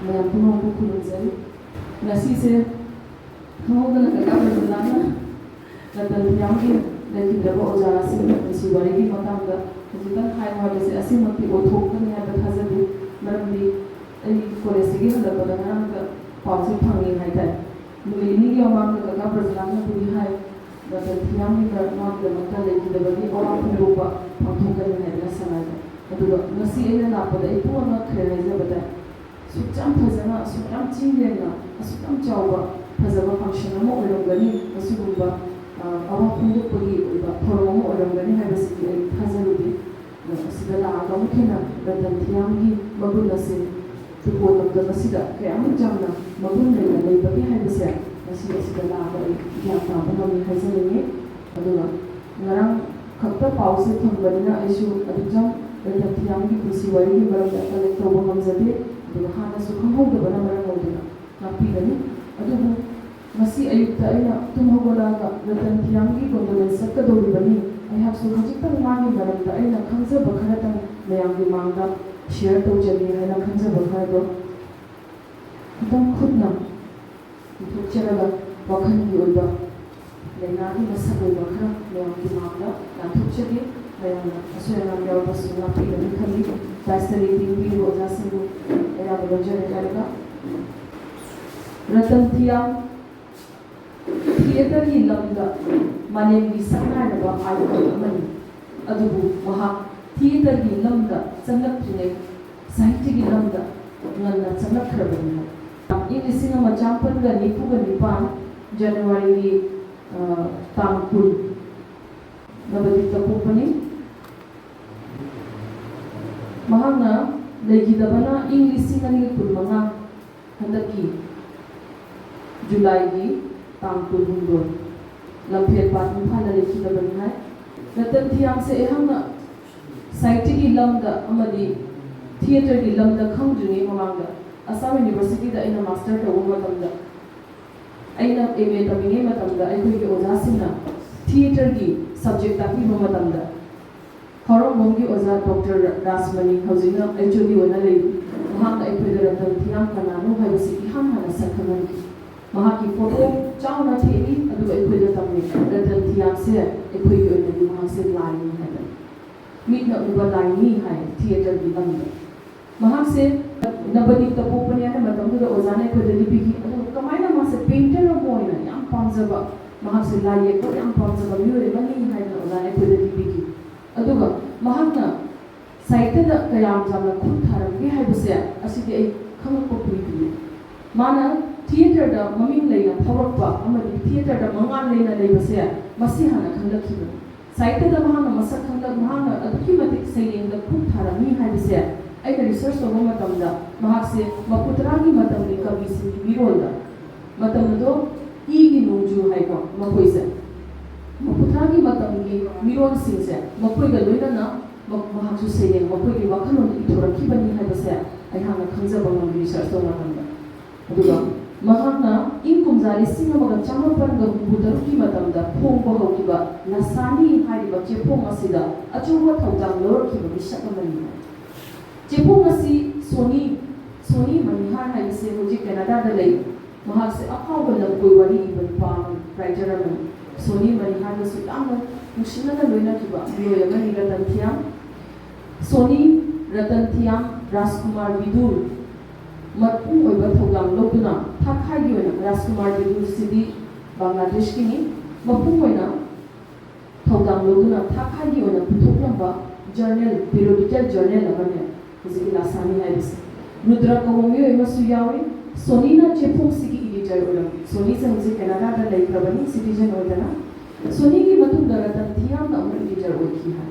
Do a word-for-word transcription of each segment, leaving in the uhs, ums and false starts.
ꯃꯌꯥꯝ ꯄꯨꯝꯅꯃꯛꯄꯨ ꯈꯨꯔꯨꯝꯖꯔꯤ꯫ ꯉꯁꯤꯁꯦ ꯈꯪꯍꯧꯗꯅ ꯀꯀꯥ ꯄ꯭ꯔꯦꯃꯂꯥꯅ ꯔꯇꯟ ꯊꯤꯌꯥꯝꯒꯤ ꯂꯩꯈꯤꯗ꯭ꯔꯕ ꯑꯣꯖꯥ ꯑꯁꯤꯒꯤ ꯄꯨꯟꯁꯤ ꯋꯥꯔꯤꯒꯤ ꯃꯇꯥꯡꯗ ꯈꯖꯤꯛꯇꯪ ꯍꯥꯏꯌꯨ ꯍꯥꯏꯕꯁꯦ ꯑꯁꯤꯃꯛꯇꯤ ꯑꯣꯏꯊꯣꯛꯀꯅꯤ ꯍꯥꯏꯕ ꯊꯥꯖꯗꯦ꯫ ꯃꯔꯝꯗꯤ ꯑꯩ ꯀꯣꯂꯦꯖꯇꯒꯤ ꯍꯜꯂꯛꯄꯗ ꯉꯔꯥꯡꯗ ꯄꯥꯎꯁꯦ ꯐꯪꯉꯤ ꯍꯥꯏꯇꯥꯔꯦ꯫ ꯅꯨꯃꯤꯠ ꯅꯤꯅꯤꯒꯤ ꯃꯃꯥꯡꯗ ꯀꯀꯥ ꯄ꯭ꯔꯦꯃꯂꯥꯅꯕꯨꯗꯤ ꯍꯥꯏ, ꯔꯇꯟ ꯊꯤꯌꯥꯝꯒꯤ ꯃꯔꯛ ꯃꯥꯒꯤꯗꯃꯛꯇ ꯂꯩꯈꯤꯗꯕꯒꯤ ꯑꯋꯥ ꯐꯣꯡꯗꯣꯛꯄ ꯄꯥꯡꯊꯣꯛꯀꯅꯤ ꯍꯥꯏꯗꯅ ꯁꯉꯥꯏꯗ꯫ ꯑꯗꯨꯒ ꯉꯁꯤ ꯑꯩꯅ ꯂꯥꯛꯄꯗ ꯑꯩ ꯄꯨꯝꯅꯃꯛ ꯉꯛꯈ꯭ꯔꯦ ꯍꯥꯏꯖꯕ ꯇꯥꯏ꯫ ꯑꯁꯨꯛ ꯌꯥꯝ ꯐꯖꯅ, ꯑꯁꯨꯛ ꯌꯥꯝ ꯆꯤꯡ ꯂꯦꯡꯅ, ꯑꯁꯨꯛ ꯌꯥꯝ ꯆꯥꯎꯕ ꯐꯖꯕ function ꯑꯃ ꯑꯣꯏꯔꯝꯒꯅꯤ, ꯑꯁꯤꯒꯨꯝꯕ, ꯑ, ꯑꯋꯥ ꯐꯣꯡꯗꯣꯛꯄꯒꯤ ꯑꯣꯏꯕ ꯊꯧꯔꯝ ꯑꯃ ꯑꯣꯏꯔꯝꯒꯅꯤ ꯍꯥꯏꯕꯁꯤꯗꯤ ꯑꯩ ꯊꯥꯖꯔꯨꯗꯦ꯫ ꯑꯗꯣ ꯑꯁꯤꯗ ꯂꯥꯛꯑꯒ ꯑꯃꯨꯛ ꯍꯦꯟꯅ ꯔꯇꯟ ꯊꯤꯌꯥꯝꯒꯤ ꯃꯒꯨꯟ ꯑꯁꯦ ꯇꯨꯡꯀꯣꯏ ꯂꯝꯗꯝ ꯑꯁꯤꯗ ꯀꯌꯥꯃꯨꯛ ꯌꯥꯝꯅ ꯃꯒꯨꯟ ꯂꯩꯅ ꯂꯩꯕꯒꯦ ꯍꯥꯏꯕꯁꯦ ꯉꯁꯤ ꯑꯁꯤꯗ ꯂꯥꯛꯑꯒ ꯑꯩ ꯒ꯭ꯌꯥꯟ ꯇꯥꯕ ꯉꯝꯃꯤ ꯍꯥꯏꯖꯅꯤꯡꯉꯤ꯫ ꯑꯗꯨꯒ ꯉꯔꯥꯡ ꯈꯛꯇ ꯄꯥꯎꯁꯦ ꯐꯪꯕꯅꯤꯅ ꯑꯩꯁꯨ ꯑꯗꯨꯛ ꯌꯥꯝ ꯔꯇꯟ ꯊꯤꯌꯥꯝꯒꯤ ꯄꯨꯟꯁꯤ ꯋꯥꯔꯤꯒꯤ ꯃꯔꯝꯗ collect ꯇꯧꯕ ꯉꯝꯖꯗꯦ꯫ ꯑꯗꯨꯒ ꯍꯥꯟꯅꯁꯨ ꯈꯪꯍꯧꯗꯕꯅ ꯃꯔꯝ ꯑꯣꯏꯗꯨꯅ ꯉꯥꯛꯄꯤꯒꯅꯤ꯫ ꯑꯗꯨꯕꯨ ꯉꯁꯤ ꯑꯌꯨꯛꯇ ꯑꯩꯅ ꯇꯨꯝ ꯍꯧꯒꯠꯂꯛꯑꯒ ꯔꯇꯟ ꯊꯤꯌꯥꯝꯒꯤ condolence ꯆꯠꯀꯗꯧꯔꯤꯕꯅꯤ, ꯑꯩꯍꯥꯛꯁꯨ ꯈꯖꯤꯛꯇꯪ ꯃꯥꯒꯤ ꯃꯔꯝꯗ ꯑꯩꯅ ꯈꯪꯖꯕ ꯈꯔꯇꯪ ꯃꯌꯥꯝꯒꯤ ꯃꯥꯡꯗ share ꯇꯧꯖꯒꯦ ꯍꯥꯏꯅ ꯈꯟꯖꯕ ꯈꯔꯗꯣ ꯈꯤꯇꯪ ꯈꯨꯠꯅ ꯄꯨꯊꯣꯛꯆꯔꯒ ꯋꯥꯈꯜꯒꯤ ꯑꯣꯏꯕ ꯂꯥꯏꯅꯥꯒꯤ ꯃꯁꯛ ꯑꯣꯏꯕ ꯈꯔ ꯃꯌꯥꯝꯒꯤ ꯃꯥꯡꯗ ꯂꯥꯟꯊꯣꯛꯆꯒꯦ꯫ ꯃꯌꯥꯝꯅ ꯑꯁꯣꯏ ꯑꯉꯥꯝ ꯌꯥꯎꯔꯕꯁꯨ ꯉꯥꯛꯄꯤꯒꯅꯤ ꯈꯜꯂꯤ꯫ ꯗꯥꯏꯁꯇ ꯂꯦꯡꯕꯤꯔꯤꯕ ꯑꯣꯖꯥꯁꯤꯡꯕꯨ ꯑꯌꯥꯕ ꯂꯧꯖꯔꯦ ꯍꯥꯏꯔꯒ, ꯔꯇꯟ ꯊꯤꯌꯥꯝ theatreꯒꯤ ꯂꯝꯗ ꯃꯥꯂꯦꯝꯒꯤ ꯁꯛꯅꯥꯏꯔꯕ icon ꯑꯃꯅꯤ꯫ ꯑꯗꯨꯕꯨ ꯃꯍꯥꯛ theatreꯒꯤ ꯂꯝꯗ ꯆꯪꯂꯛꯇ꯭ꯔꯤꯉꯩ ꯁꯥꯍꯤꯇ꯭ꯌꯒꯤ ꯂꯝꯗ ꯉꯟꯅ ꯆꯪꯂꯛꯈ꯭ꯔꯕꯅꯤ꯫ ꯏꯪ ꯂꯤꯁꯤꯡ ꯑꯃ ꯆꯥꯃꯥꯄꯜꯒ ꯅꯤꯐꯨꯒ ꯅꯤꯄꯥꯟ Januaryꯒꯤ, ꯑ, ꯇꯥꯡ ꯀꯨꯟ ꯅꯕꯗꯤꯞꯇ ꯄꯣꯛꯄꯅꯤ꯫ ꯃꯍꯥꯛꯅ ꯂꯩꯈꯤꯗꯕꯅ ꯏꯪ ꯂꯤꯁꯤꯡ ꯑꯅꯤꯒ ꯀꯨꯟꯃꯉꯥ ꯍꯟꯗꯛꯀꯤ Julyꯒꯤ ꯇꯥꯡ ꯀꯨꯟꯍꯨꯝꯗꯣꯏ ꯂꯝꯐꯦꯜꯄꯥꯠ ꯏꯝꯐꯥꯜꯗ ꯂꯩꯈꯤꯗꯕꯅꯤ ꯍꯥꯏ꯫ ꯔꯇꯟ ꯊꯤꯌꯥꯝꯁꯦ ꯑꯩꯍꯥꯛꯅ ꯁꯥꯍꯤꯇ꯭ꯌꯒꯤ ꯂꯝꯗ ꯑꯃꯗꯤ theatreꯒꯤ ꯂꯝꯗ ꯈꯪꯗ꯭ꯔꯤꯉꯩ ꯃꯃꯥꯡꯗ Assam Universityꯗ ꯑꯩꯅ master ꯇꯧꯕ ꯃꯇꯝꯗ, ꯑꯩꯅ M A ꯇꯝꯃꯤꯉꯩ ꯃꯇꯝꯗ ꯑꯩꯈꯣꯏꯒꯤ ꯑꯣꯖꯥꯁꯤꯡꯅ theatreꯒꯤ subject ꯇꯥꯛꯄꯤꯕ ꯃꯇꯝꯗ ꯍꯥꯎꯔꯝꯕꯝꯒꯤ ꯑꯣꯖꯥ Doctor ꯔꯥꯖꯃꯅꯤ, ꯍꯧꯖꯤꯛꯅ H O D ꯑꯣꯏꯅ ꯂꯩꯔꯤ, ꯃꯍꯥꯛꯅ ꯑꯩꯈꯣꯏꯗ ꯔꯇꯟ ꯊꯤꯌꯥꯝ ꯀꯅꯥꯅꯣ ꯍꯥꯏꯕꯁꯤ ꯏꯍꯥꯟ ꯍꯥꯟꯅ ꯁꯛꯈꯪꯍꯟꯈꯤ꯫ ꯃꯍꯥꯛꯀꯤ ꯐꯣꯇꯣ ꯆꯥꯎꯅ ꯊꯦꯠꯂꯤ, ꯑꯗꯨꯒ ꯑꯩꯈꯣꯏꯗ ꯇꯝꯃꯤ, ꯔꯇꯟ ꯊꯤꯌꯥꯝꯁꯦ ꯑꯩꯈꯣꯏꯒꯤ ꯑꯣꯏꯅꯗꯤ ꯃꯍꯥꯛꯁꯦ ꯂꯥꯏꯅꯤ ꯍꯥꯏꯕꯅꯤ꯫ ꯃꯤꯠꯅ ꯎꯕ ꯂꯥꯏꯅꯤ ꯍꯥꯏ ꯊꯤꯌꯦꯇꯔꯒꯤ ꯂꯝꯗ꯫ ꯃꯍꯥꯛꯁꯦ ꯅꯕꯅꯤꯛꯇ ꯄꯣꯛꯄꯅꯤ ꯍꯥꯏꯅ ꯃꯇꯝꯗꯨꯗ ꯑꯣꯖꯥꯅ ꯑꯩꯈꯣꯏꯗ ꯂꯤꯕꯤꯈꯤ꯫ ꯑꯗꯨꯒ ꯀꯃꯥꯏꯅ ꯃꯥꯁꯦ ꯄꯦꯟꯇꯔ ꯑꯃ ꯑꯣꯏꯅ ꯌꯥꯝ ꯄꯥꯝꯖꯕ, ꯃꯍꯥꯛꯁꯦ ꯂꯥꯏ ꯌꯦꯛꯄ ꯌꯥꯝ ꯄꯥꯝꯖꯕ ꯃꯤꯑꯣꯏ ꯑꯃꯅꯤ ꯍꯥꯏꯗꯅ ꯑꯣꯖꯥꯅ ꯑꯩꯈꯣꯏꯗ ꯂꯤꯕꯤꯈꯤ꯫ ꯑꯗꯨꯒ ꯃꯍꯥꯛꯅ ꯁꯥꯍꯤꯇ꯭ꯌꯗ ꯀꯌꯥꯝ ꯌꯥꯝꯅ ꯈꯨꯠ ꯊꯥꯔꯝꯒꯦ ꯍꯥꯏꯕꯁꯦ ꯑꯁꯤꯗꯤ ꯑꯩ ꯈꯪꯂꯛꯄ ꯀꯨꯏꯗ꯭ꯔꯤꯌꯦ꯫ ꯃꯥꯅ ꯊꯤꯌꯦꯇꯔꯗ ꯃꯃꯤꯡ ꯂꯩꯅ ꯐꯥꯎꯔꯛꯄ ꯑꯃꯗꯤ ꯊꯤꯌꯦꯇꯔꯗ ꯃꯉꯥꯜ ꯂꯩꯅ ꯂꯩꯕꯁꯦ ꯃꯁꯤ ꯍꯥꯟꯅ ꯈꯪꯂꯛꯈꯤꯕꯅꯤ꯫ ꯁꯥꯍꯤꯇ꯭ꯌꯗ ꯃꯍꯥꯛꯅ ꯃꯁꯛ ꯈꯪꯂꯛ, ꯃꯍꯥꯛꯅ ꯑꯗꯨꯛꯀꯤ ꯃꯇꯤꯛ ꯁꯩꯔꯦꯡꯗ ꯈꯨꯠ ꯊꯥꯔꯝꯃꯤ ꯍꯥꯏꯕꯁꯦ ꯑꯩꯅ ꯔꯤꯁꯔꯆ ꯇꯧꯕ ꯃꯇꯝꯗ ꯃꯍꯥꯛꯁꯦ ꯃꯄꯨ ꯇꯔꯥꯒꯤ ꯃꯇꯝꯒꯤ ꯀꯕꯤꯁꯤꯡꯒꯤ ꯃꯤꯔꯣꯜꯗ, ꯃꯇꯝ ꯑꯗꯣ ꯏꯒꯤ ꯅꯣꯡꯖꯨ ꯍꯥꯏꯀꯣ, ꯃꯈꯣꯏꯁꯦ ꯃꯄꯨ ꯇꯔꯥꯒꯤ ꯃꯇꯝꯒꯤ ꯃꯤꯔꯣꯜꯁꯤꯡꯁꯦ ꯃꯈꯣꯏꯒ ꯂꯣꯏꯅꯅ ꯃ-, ꯃꯍꯥꯛꯁꯨ ꯁꯩꯔꯦꯡ ꯃꯈꯣꯏꯒꯤ ꯋꯥꯈꯜꯂꯣꯟꯗ ꯏꯊꯣꯔꯛꯈꯤꯕꯅꯤ ꯍꯥꯏꯕꯁꯦ ꯑꯩꯍꯥꯛꯅ ꯈꯪꯖꯕ ꯉꯝꯃꯤ ꯔꯤꯁꯔꯆ ꯇꯧꯕ ꯃꯇꯝꯗ꯫ ꯑꯗꯨꯒ ꯃꯍꯥꯛꯅ ꯏꯪ ꯀꯨꯝꯖꯥ ꯂꯤꯁꯤꯡ ꯑꯃꯒ ꯆꯃꯥꯄꯟꯒ ꯍꯨꯝꯐꯨ ꯇꯔꯨꯛꯀꯤ ꯃꯇꯝꯗ ꯐꯣꯡꯕ ꯍꯧꯈꯤꯕ ꯂꯁꯥꯅꯤ ꯍꯥꯏꯔꯤꯕ ꯆꯦꯐꯣꯡ ꯑꯁꯤꯗ ꯑꯆꯧꯕ ꯊꯧꯗꯥꯡ ꯂꯧꯔꯛꯈꯤꯕ ꯃꯤꯁꯛ ꯑꯃꯅꯤ꯫ ꯆꯦꯐꯣꯡ ꯑꯁꯤ ꯁꯣꯅꯤ, ꯁꯣꯅꯤ ꯃꯅꯤꯍꯥꯔ ꯍꯥꯏꯕꯁꯤ ꯍꯧꯖꯤꯛ ꯀꯦꯅꯥꯗꯥꯗ ꯂꯩ꯫ ꯃꯍꯥꯛꯁꯦ ꯑꯐꯥꯎꯕ ꯂꯝꯀꯣꯏ ꯋꯥꯔꯤ ꯏꯕ ꯅꯨꯄꯥ ꯑꯃꯅꯤ, ꯔꯥꯏꯇꯔ ꯑꯃꯅꯤ꯫ ꯁꯣꯅꯤ ꯃꯅꯤꯍꯥꯔꯒꯁꯨ ꯌꯥꯝꯅ ꯅꯨꯡꯁꯤꯅꯅ ꯂꯣꯏꯅꯈꯤꯕ ꯃꯤꯑꯣꯏ ꯑꯃꯅꯤ ꯔꯇꯟ ꯊꯤꯌꯥꯝ꯫ ꯁꯣꯅꯤ, ꯔꯇꯟ ꯊꯤꯌꯥꯝ, ꯔꯥꯖꯀꯨꯃꯥꯔ ꯕꯤꯗꯨꯔ ꯃꯄꯨꯡ ꯑꯣꯏꯕ ꯊꯧꯗꯥꯡ ꯂꯧꯗꯨꯅ ꯊꯥꯈꯥꯏꯒꯤ ꯑꯣꯏꯅ, ꯔꯥꯖꯀꯨꯃꯥꯔ ꯕꯤꯗꯨꯔꯁꯤꯗꯤ ꯕꯪꯒ꯭ꯂꯥꯗꯦꯁꯀꯤꯅꯤ, ꯃꯄꯨꯡ ꯑꯣꯏꯅ ꯊꯧꯗꯥꯡ ꯂꯧꯗꯨꯅ ꯊꯥꯈꯥꯏꯒꯤ ꯑꯣꯏꯅ ꯄꯨꯊꯣꯛꯂꯝꯕ ꯖꯔꯅꯦꯜ, ꯄꯤꯔꯤꯌꯣꯗꯤꯀꯦꯜ ꯖꯔꯅꯦꯜ ꯑꯃꯅꯤ ꯍꯧꯖꯤꯛꯀꯤ ꯂꯁꯥꯅꯤ ꯍꯥꯏꯕꯁꯤ꯫ ꯔꯨꯗ꯭ꯔ ꯀꯧꯕ ꯃꯤꯑꯣꯏ ꯑꯃꯁꯨ ꯌꯥꯎꯏ꯫ ꯁꯣꯅꯤꯅ ꯆꯦꯐꯣꯡꯁꯤꯒꯤ ꯏꯗꯤꯇꯔ ꯑꯣꯏꯔꯝꯃꯤ꯫ ꯁꯣꯅꯤꯁꯦ ꯍꯧꯖꯤꯛ ꯀꯦꯅꯥꯗꯥꯗ ꯂꯩꯈ꯭ꯔꯕꯅꯤ, ꯁꯤꯇꯤꯖꯟ ꯑꯣꯏꯗꯅ꯫ ꯁꯣꯅꯤꯒꯤ ꯃꯇꯨꯡꯗ ꯔꯇꯟ ꯊꯤꯌꯥꯝꯅ ꯑꯃꯨꯛ ꯏꯗꯤꯇꯔ ꯑꯣꯏꯈꯤ ꯍꯥꯏ꯫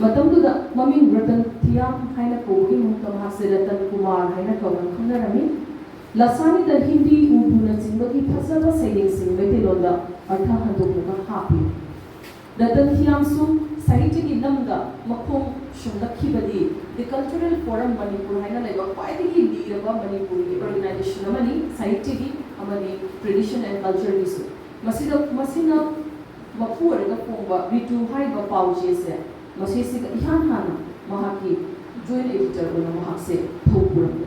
ꯃꯇꯝꯗꯨꯗ ꯃꯃꯤꯡ ꯔꯇꯟ ꯊꯤꯌꯥꯝ ꯍꯥꯏꯅ ꯀꯧꯕꯒꯤ ꯃꯍꯨꯠꯇ ꯃꯍꯥꯛꯁꯦ ꯔꯇꯟ ꯀꯨꯃꯥꯔ ꯍꯥꯏꯅ ꯀꯧꯅ ꯈꯪꯅꯔꯝꯃꯤ꯫ ꯂꯁꯥꯅꯤꯗ ꯍꯤꯟꯗꯤ, ꯎꯔꯗꯨꯅꯆꯤꯡꯕꯒꯤ ꯐꯖꯕ ꯁꯩꯔꯦꯡꯁꯤꯡ ꯃꯩꯇꯩꯂꯣꯟꯗ ꯑꯔꯊ ꯍꯟꯗꯣꯛꯂꯒ ꯍꯥꯞꯄꯤ꯫ ꯔꯇꯟ ꯊꯤꯌꯥꯝꯁꯨ ꯁꯥꯍꯤꯇ꯭ꯌꯒꯤ ꯂꯝꯗ ꯃꯈꯣꯡ ꯁꯨꯝꯂꯛꯈꯤꯕꯗꯤ The Cultural Forum Manipur ꯍꯥꯏꯅ ꯂꯩꯕ ꯈ꯭ꯋꯥꯏꯗꯒꯤ ꯂꯤꯔꯕ ꯃꯅꯤꯄꯨꯔꯒꯤ ꯑꯣꯔꯒꯅꯥꯏꯖꯦꯁꯟ ꯑꯃꯅꯤ, ꯁꯥꯍꯤꯇ꯭ꯌꯒꯤ ꯑꯃꯗꯤ ꯇ꯭ꯔꯦꯗꯤꯁꯟ ꯑꯦꯟ ꯀꯜꯆꯔꯒꯤꯁꯨ꯫ ꯃꯁꯤꯗ, ꯃꯁꯤꯅ ꯃꯄꯨ ꯑꯣꯏꯔꯒ ꯐꯣꯡꯕ ꯔꯤꯇꯨ ꯍꯥꯏꯔꯤꯕ ꯄꯥꯎ ꯆꯦꯁꯦ, ꯃꯁꯤꯁꯤꯒ ꯏꯍꯥꯟ ꯍꯥꯟꯅ ꯃꯍꯥꯛꯀꯤ ꯖꯣꯏꯟ ꯑꯦꯗꯤꯇꯔ ꯑꯣꯏꯅ ꯃꯍꯥꯛꯁꯦ ꯊꯧ ꯄꯨꯔꯝꯃꯤ꯫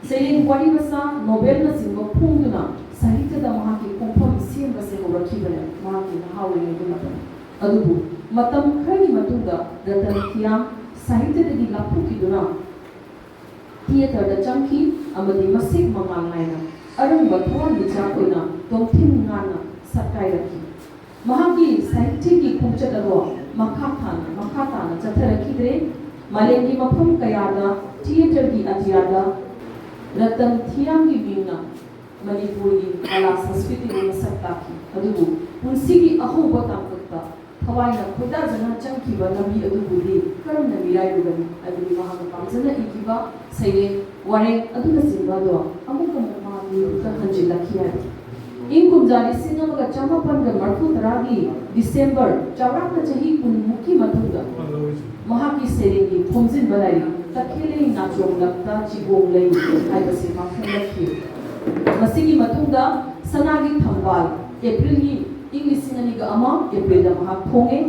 ꯁꯩꯔꯦꯡ, ꯋꯥꯔꯤ ꯃꯆꯥ, ꯅꯣꯕꯦꯜꯅꯆꯤꯡꯕ ꯐꯣꯡꯗꯨꯅ ꯁꯥꯍꯤꯇ꯭ꯌꯗ ꯃꯍꯥꯛꯀꯤ ꯈꯣꯡꯐꯝ ꯁꯦꯝꯕꯁꯦ ꯍꯧꯔꯛꯈꯤꯕꯅꯦ ꯃꯍꯥꯛꯀꯤ ꯅꯍꯥ ꯑꯣꯏꯔꯤꯉꯩꯒꯤ ꯃꯇꯝ꯫ ꯑꯗꯨꯕꯨ ꯃꯇꯝ ꯈꯔꯒꯤ ꯃꯇꯨꯡꯗ ꯔꯇꯟ ꯈꯤꯌꯥꯡ ꯁꯥꯍꯤꯇ꯭ꯌꯗꯒꯤ ꯂꯥꯞꯊꯣꯛꯈꯤꯗꯨꯅ ꯊꯤꯌꯦꯇꯔꯗ ꯆꯪꯈꯤ ꯑꯃꯗꯤ ꯃꯁꯦꯛ ꯃꯉꯥꯜ ꯅꯥꯏꯅ ꯑꯔꯪꯕ ꯊꯋꯥꯟꯃꯤꯆꯥꯛ ꯑꯣꯏꯅ ꯇꯣꯝꯊꯤꯟ ꯉꯥꯅ ꯁꯛꯀꯥꯏꯔꯛꯈꯤ꯫ ꯃꯍꯥꯛꯀꯤ ꯁꯥꯍꯤꯇ꯭ꯌꯒꯤ ꯈꯣꯡꯆꯠ ꯑꯗꯣ ꯃꯈꯥ ꯊꯥꯅ, ꯃꯈꯥ ꯇꯥꯅ ꯆꯠꯊꯔꯛꯈꯤꯗ꯭ꯔꯦ꯫ ꯃꯥꯂꯦꯝꯒꯤ ꯃꯐꯝ ꯀꯌꯥꯗ ꯊꯤꯌꯦꯇꯔꯒꯤ ꯑꯇꯤꯌꯥꯗ ꯔꯇꯟ ꯊꯤꯌꯥꯡꯒꯤ ꯃꯤꯡꯅ ꯃꯅꯤꯄꯨꯔꯒꯤ ꯀꯂꯥ ꯁꯪꯁꯀ꯭ꯔꯤꯇꯤꯕꯨ ꯃꯁꯛ ꯇꯥꯛꯈꯤ꯫ ꯑꯗꯨꯕꯨ ꯄꯨꯟꯁꯤꯒꯤ ꯑꯍꯧꯕ ꯇꯥꯡꯀꯛꯇ ꯊꯋꯥꯏꯅ ꯈꯣꯏꯗꯥꯖꯅ ꯆꯪꯈꯤꯕ ꯂꯝꯕꯤ ꯑꯗꯨꯕꯨꯗꯤ ꯀꯔꯝꯅ ꯃꯤꯔꯥꯏꯔꯨꯒꯅꯤ ꯍꯥꯏꯕꯗꯤ ꯃꯍꯥꯛꯅ ꯄꯥꯝꯖꯅ ꯏꯈꯤꯕ ꯁꯩꯔꯦꯡ, ꯋꯥꯔꯦꯡ ꯑꯗꯨꯅꯆꯤꯡꯕ ꯑꯗꯣ ꯑꯃꯨꯛ ꯑꯃꯨꯛ ꯃꯍꯥꯛ ꯃꯤꯍꯨꯠꯇ ꯍꯟꯖꯤꯜꯂꯛꯈꯤ ꯍꯥꯏ꯫ ꯏꯪ ꯀꯨꯝꯖꯥ ꯂꯤꯁꯤꯡ ꯑꯃꯒ ꯆꯃꯥꯄꯟꯒ ꯃꯔꯐꯨ ꯇꯔꯥꯒꯤ ꯗꯤꯁꯦꯝꯕꯔ, ꯆꯥꯎꯔꯥꯛꯅ ꯆꯍꯤ ꯀꯨꯟꯃꯨꯛꯀꯤ ꯃꯇꯨꯡꯗ ꯃꯍꯥꯛꯀꯤ ꯁꯩꯔꯦꯡꯒꯤ ꯈꯣꯝꯖꯤꯟꯕ ꯂꯥꯏꯔꯤꯛ ꯇꯈꯦꯂꯩ ꯅꯥꯆꯣꯝ ꯂꯛꯇ ꯆꯤꯒꯣꯡ ꯂꯩ ꯍꯥꯏꯕꯁꯤ ꯃꯥ ꯐꯣꯡꯂꯛꯈꯤ꯫ ꯃꯁꯤꯒꯤ ꯃꯇꯨꯡꯗ ꯁꯅꯥꯒꯤ ꯊꯝꯕꯥꯜ, ꯑꯦꯄ꯭ꯔꯤꯜꯒꯤ, ꯏꯪ ꯂꯤꯁꯤꯡ ꯑꯅꯤꯒ ꯑꯃ, ꯑꯦꯄ꯭ꯔꯤꯜꯗ ꯃꯍꯥꯛ ꯐꯣꯡꯉꯦ꯫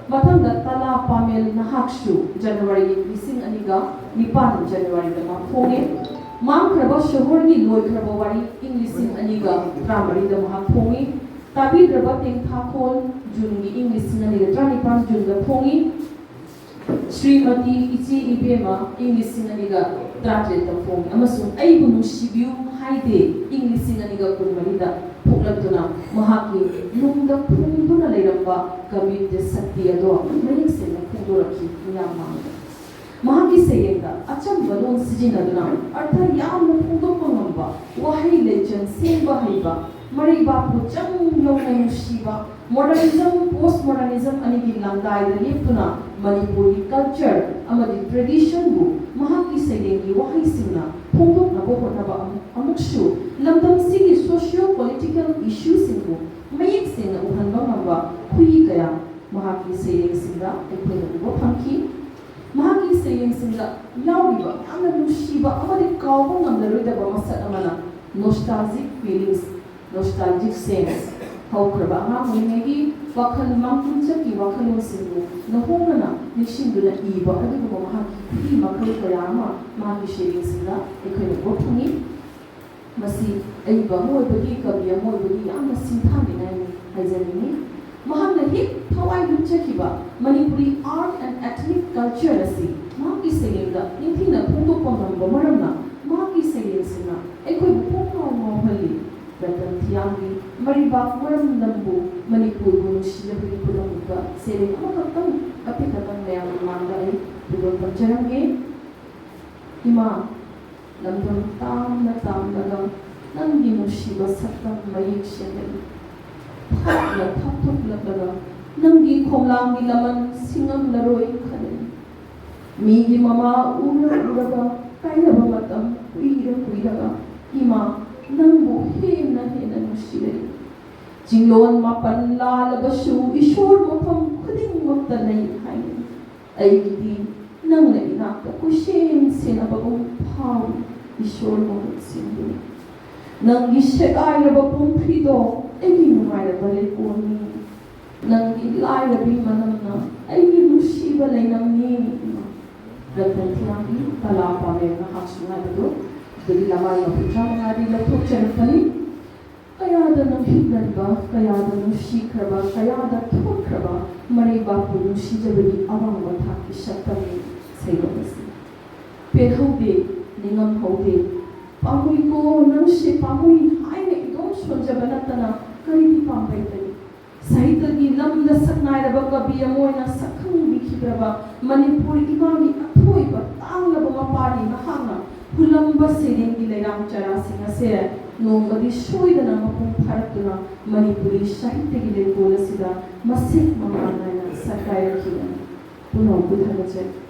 ꯃꯊꯪꯗ ꯇꯂꯥ ꯄꯥꯃꯦꯜ ꯅꯍꯥꯛꯁꯨ, ꯖꯅꯋꯥꯔꯤꯒꯤ ꯂꯤꯁꯤꯡ ꯑꯅꯤꯒ ꯅꯤꯄꯥꯟ, ꯖꯅꯋꯥꯔꯤꯗ ꯃꯥ ꯐꯣꯡꯉꯦ꯫ ꯃꯥꯡꯈ꯭ꯔꯕ ꯁꯣꯍꯣꯔꯒꯤ ꯂꯣꯏꯈ꯭ꯔꯕ ꯋꯥꯔꯤ, ꯏꯪ ꯂꯤꯁꯤꯡ ꯑꯅꯤꯒ ꯇꯔꯥꯃꯔꯤꯗ ꯃꯍꯥꯛ ꯐꯣꯡꯉꯤ꯫ ꯇꯥꯕꯤꯗ꯭ꯔꯕ ꯇꯦꯡꯊꯥꯈꯣꯜ, ꯖꯨꯟꯒꯤ, ꯏꯪ ꯂꯤꯁꯤꯡ ꯑꯅꯤꯒ ꯇꯔꯥꯅꯤꯄꯥꯟ, ꯖꯨꯟꯗ ꯐꯣꯡꯉꯤ꯫ ꯁ꯭ꯔꯤꯃꯇꯤ, ꯏꯆꯦ ꯏꯕꯦꯝꯃ, ꯏꯪ ꯂꯤꯁꯤꯡ ꯑꯅꯤꯒ ꯇꯔꯥꯇꯔꯦꯠꯇ ꯐꯣꯡꯉꯤ꯫ ꯑꯃꯁꯨꯡ ꯑꯩꯕꯨ ꯅꯨꯡꯁꯤꯕꯤꯌꯨ ꯍꯥꯏꯗꯦ, ꯏꯪ ꯂꯤꯁꯤꯡ ꯑꯅꯤꯒ ꯀꯨꯟꯃꯔꯤꯗ ꯐꯣꯡꯂꯛꯇꯨꯅ ꯃꯍꯥꯛꯀꯤ ꯅꯨꯡꯗ ꯐꯨꯝꯗꯨꯅ ꯂꯩꯔꯝꯕ ꯀꯕꯤꯠꯇ ꯁꯛꯇꯤ ꯑꯗꯣ ꯃꯌꯦꯛ ꯁꯦꯡꯅ ꯐꯣꯡꯗꯣꯔꯛꯈꯤ ꯃꯤꯌꯥꯝ ꯃꯥꯡꯗ꯫ ꯃꯍꯥꯛꯀꯤ ꯁꯩꯔꯦꯡꯗ ꯑꯆꯝꯕ ꯂꯣꯟ ꯁꯤꯖꯤꯟꯅꯗꯨꯅ ꯑꯔꯊ ꯌꯥꯝꯅ ꯐꯣꯡꯗꯣꯛꯄ ꯉꯝꯕ ꯋꯥꯍꯩ ꯂꯩꯆꯟ ꯁꯦꯝꯕ ꯍꯩꯕ, ꯃꯔꯩꯕꯥꯛꯄꯨ ꯆꯪ ꯌꯧꯅ ꯅꯨꯡꯁꯤꯕ, ꯃꯣꯗꯔꯅꯤꯖꯝ, ꯄꯣꯁ ꯃꯣꯗꯔꯅꯤꯖꯝ ꯑꯅꯤꯒꯤ ꯂꯪꯗꯥꯏꯗ ꯂꯦꯞꯇꯨꯅ ꯃꯅꯤꯄꯨꯔꯒꯤ ꯀꯜꯆꯔ ꯑꯃꯗꯤ ꯇ꯭ꯔꯦꯗꯤꯁꯟꯕꯨ ꯃꯍꯥꯛꯀꯤ ꯁꯩꯔꯦꯡꯒꯤ ꯋꯥꯍꯩꯁꯤꯡꯅ ꯐꯣꯡꯗꯣꯛꯅꯕ ꯍꯣꯠꯅꯕ ꯑꯃꯨꯛ-, ꯑꯃꯨꯛꯁꯨ ꯂꯝꯗꯝꯁꯤꯒꯤ ꯁꯣꯁꯤꯌꯣ ꯄꯣꯂꯤꯇꯤꯀꯦꯜ ꯏꯁꯨꯁꯤꯡꯕꯨ ꯃꯌꯦꯛ ꯁꯦꯡꯅ ꯎꯍꯟꯕ ꯉꯝꯕ ꯈꯨꯍꯤ ꯀꯌꯥ ꯃꯍꯥꯛꯀꯤ ꯁꯩꯔꯦꯡꯁꯤꯡꯗ ꯑꯩꯈꯣꯏꯅ ꯎꯕ ꯐꯪꯈꯤ꯫ ꯃꯍꯥꯛꯀꯤ ꯁꯩꯔꯦꯡꯁꯤꯡꯗ ꯌꯥꯎꯔꯤꯕ ꯌꯥꯝꯅ ꯅꯨꯡꯁꯤꯕ ꯑꯃꯗꯤ ꯀꯥꯎꯕ ꯉꯝꯂꯔꯣꯏꯗꯕ ꯃꯁꯛ ꯑꯃꯅ ꯅꯣꯁꯇꯥꯜꯖꯤꯛ ꯐꯤꯂꯤꯡꯁ, ꯅꯣꯁꯇꯥꯜꯖꯤꯛ ꯁꯦꯟꯁ, ꯍꯧꯈ꯭ꯔꯕ ꯑꯉꯥꯡ ꯑꯣꯏꯔꯤꯉꯩꯒꯤ ꯋꯥꯈꯜ ꯃꯥꯡꯇꯨꯅ ꯆꯠꯈꯤꯕ ꯋꯥꯈꯜꯂꯣꯟꯁꯤꯡꯕꯨ ꯅꯧꯍꯧꯅꯅ ꯅꯤꯡꯁꯤꯡꯗꯨꯅ ꯏꯕ ꯑꯗꯨꯒꯨꯝꯕ ꯃꯍꯥꯛꯀꯤ ꯈꯨꯠꯏ ꯃꯈꯜ ꯀꯌꯥ ꯑꯃ ꯃꯍꯥꯛꯀꯤ ꯁꯩꯔꯦꯡꯁꯤꯡꯗ ꯑꯩꯈꯣꯏꯅ ꯎꯕ ꯐꯪꯏ꯫ ꯃꯁꯤ ꯑꯏꯕ ꯑꯃ ꯑꯣꯏꯕꯒꯤ, ꯀꯕꯤ ꯑꯃ ꯑꯣꯏꯕꯒꯤ ꯌꯥꯝꯅ ꯁꯤꯡꯊꯥꯅꯤꯡꯉꯥꯏꯅꯤ ꯍꯥꯏꯖꯅꯤꯡꯏ꯫ ꯃꯍꯥꯛꯅ ꯍꯦꯛ ꯊꯋꯥꯏ ꯂꯨꯞꯆꯈꯤꯕ Manipuri art and ethnic culture ꯑꯁꯤ ꯃꯍꯥꯛꯀꯤ ꯁꯩꯔꯦꯡꯗ ꯅꯤꯡꯊꯤꯅ ꯐꯣꯡꯗꯣꯛꯄ ꯉꯝꯕ ꯃꯔꯝꯅ ꯃꯍꯥꯛꯀꯤ ꯁꯩꯔꯦꯡꯁꯤꯡꯅ ꯑꯩꯈꯣꯏꯕꯨ ꯄꯨꯡꯉꯥꯎ ꯉꯥꯎꯍꯜꯂꯤ꯫ ꯔꯇꯟ ꯊꯤꯌꯥꯝꯒꯤ ꯃꯔꯩꯕꯥꯛ ꯃꯔꯝꯗꯝꯕꯨ, ꯃꯅꯤꯄꯨꯔꯕꯨ ꯅꯨꯡꯁꯤꯖꯕꯒꯤ ꯈꯨꯗꯝ ꯑꯣꯏꯕ ꯁꯩꯔꯦꯡ ꯑꯃꯈꯛꯇꯪ, ꯃꯇꯦꯛ ꯈꯛꯇꯪ ꯃꯌꯥꯝꯒꯤ ꯃꯃꯥꯡꯗ ꯑꯩ ꯈꯨꯗꯣꯜ ꯇꯝꯖꯔꯝꯒꯦ꯫ ꯏꯃꯥ, ꯂꯝꯗꯝ ꯇꯥꯝꯅ ꯇꯥꯝꯂꯒ ꯅꯪꯒꯤ ꯅꯨꯡꯁꯤꯕ ꯁꯛꯇꯝ ꯃꯌꯦꯛ ꯁꯦꯡꯂꯛꯏ꯫ ꯊꯥꯞꯅ ꯊꯥꯞꯊꯣꯛꯂꯛꯂꯒ ꯅꯪꯒꯤ ꯈꯣꯝꯂꯥꯡꯒꯤ ꯂꯃꯟ ꯁꯤꯡꯉꯝꯂꯔꯣꯏ ꯈꯜꯂꯤ꯫ ꯃꯤꯒꯤ ꯃꯃꯥ ꯎꯔ ꯎꯔꯒ ꯀꯥꯏꯅꯕ ꯃꯇꯝ ꯀꯨꯏꯔ ꯀꯨꯏꯔꯒ ꯏꯃꯥ ꯅꯪꯕꯨ ꯍꯦꯟꯅ ꯍꯦꯟꯅ ꯅꯨꯡꯁꯤꯔꯛꯏ꯫ ꯆꯤꯡꯂꯣꯟ ꯃꯥꯄꯟ ꯂꯥꯜꯂꯕꯁꯨ ꯏꯁꯣꯔ ꯃꯐꯝ ꯈꯨꯗꯤꯡꯃꯛꯇ ꯂꯩ ꯍꯥꯏꯅꯩ꯫ ꯑꯩꯒꯤꯗꯤ ꯅꯪꯅ ꯏꯅꯥꯛꯇ ꯀꯣꯏꯁꯦꯟ ꯁꯦꯟꯅꯕꯒꯨꯝ ꯐꯥꯎꯏ, ꯏꯁꯣꯔ ꯃꯍꯨꯠ ꯁꯤꯟꯗꯨꯅ꯫ ꯅꯪꯒꯤ ꯁꯦꯒꯥꯏꯔꯕ ꯄꯨꯡꯐꯤꯗꯣ ꯑꯩꯒꯤ ꯅꯨꯡꯉꯥꯏꯔꯕ ꯂꯩꯀꯣꯜꯅꯤ꯫ ꯅꯪꯒꯤ ꯂꯥꯏꯔꯕꯤ ꯃꯅꯝꯅ ꯑꯩꯒꯤ ꯅꯨꯡꯁꯤꯕ ꯂꯩꯅꯝꯅꯤ꯫ ꯔꯇꯟ ꯊꯤꯌꯥꯝꯒꯤ ꯀꯂꯥ ꯄꯥꯃꯦꯟ ꯅꯍꯥꯛꯁꯨ ꯉꯥꯏꯕꯗꯨ ꯑꯗꯨꯗꯒꯤ ꯂꯃꯥꯏ ꯃꯄꯨ ꯇꯔꯥꯃꯉꯥꯗꯤ ꯂꯧꯊꯣꯛꯆꯔꯛꯄꯅꯤ꯫ ꯀꯌꯥꯗ ꯅꯨꯡꯁꯤꯅꯔꯕ, ꯀꯌꯥꯗ ꯅꯨꯡꯁꯤꯈ꯭ꯔꯕ, ꯀꯌꯥꯗ ꯊꯣꯠꯈ꯭ꯔꯕ ꯃꯔꯩꯕꯥꯛꯄꯨ ꯅꯨꯡꯁꯤꯖꯕꯒꯤ ꯑꯋꯥꯡꯕ ꯊꯥꯛꯀꯤ ꯁꯛꯇꯝꯅꯤ ꯁꯩꯔꯦꯡ ꯑꯁꯤ꯫ ꯄꯦꯜꯍꯧꯗꯦ, ꯅꯤꯡꯉꯝꯍꯧꯗꯦ, ꯄꯥꯝꯃꯨꯏꯀꯣ ꯅꯪꯁꯦ ꯄꯥꯝꯃꯨꯏ ꯍꯥꯏꯅ ꯏꯇꯣꯝ ꯁꯣꯟꯖꯕ ꯅꯠꯇꯅ ꯀꯔꯤꯗꯤ ꯄꯥꯝꯕꯩ ꯂꯩ? ꯁꯥꯍꯤꯇ꯭ꯌꯒꯤ ꯂꯝꯗ ꯁꯛꯅꯥꯏꯔꯕ ꯀꯕꯤ ꯑꯃ ꯑꯣꯏꯅ ꯁꯛꯈꯪꯕꯤꯈꯤꯗ꯭ꯔꯕ ꯃꯅꯤꯄꯨꯔ ꯏꯃꯥꯒꯤ ꯑꯊꯣꯏꯕ ꯇꯥꯡꯂꯕ ꯃꯄꯥꯅꯤ ꯅꯍꯥꯛꯅ ꯍꯨꯜꯂꯝꯕ ꯁꯩꯔꯦꯡꯒꯤ ꯂꯩꯔꯥꯡ ꯆꯔꯥꯁꯤꯡ ꯑꯁꯦ ꯅꯣꯡꯃꯗꯤ ꯁꯣꯏꯗꯅ ꯃꯄꯨꯡ ꯐꯥꯔꯛꯇꯨꯅ ꯃꯅꯤꯄꯨꯔꯤ ꯁꯥꯍꯤꯇ꯭ꯌꯒꯤ ꯂꯩꯀꯣꯜ ꯑꯁꯤꯗ ꯃꯁꯦꯛ ꯃꯉꯥꯜ ꯅꯥꯏꯅ ꯁꯛꯀꯥꯏꯔꯛꯈꯤꯒꯅꯤ꯫ ꯄꯨꯝꯅꯃꯛꯄꯨ ꯊꯥꯒꯠꯆꯔꯤ꯫